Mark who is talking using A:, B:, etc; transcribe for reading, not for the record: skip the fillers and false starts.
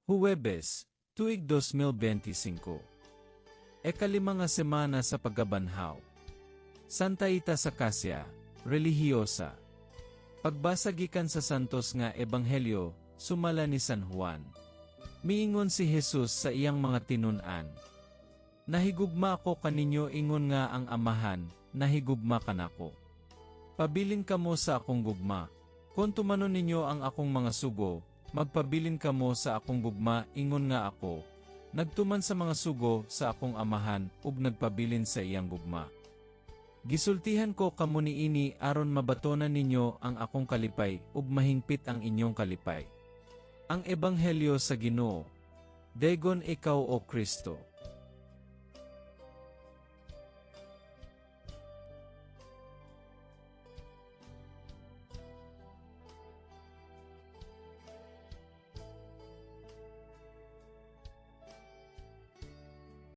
A: Huwebes, tuig 2025. Ekalima nga semana sa pagkabanhaw. Santa Ita sa Cascia, relihiyosa. Pagbasa gikan sa Santos nga Ebanghelyo, sumala ni San Juan. Miingon si Jesus sa iyang mga tinun-an, "Nahigugma ako kaninyo ingon nga ang Amahan nahigugma kanako. Pabilin kamo sa akong gugma. Kon tumanon ninyo ang akong mga sugo, magpabilin kamo sa akong gugma ingon nga ako nagtuman sa mga sugo sa akong Amahan ug nagpabilin sa iyang gugma. Gisultihan ko kamo niini aron mabatonan ninyo ang akong kalipay ug mahingpit ang inyong kalipay." Ang Ebanghelyo sa Ginoo. Daygon ikaw, O Kristo.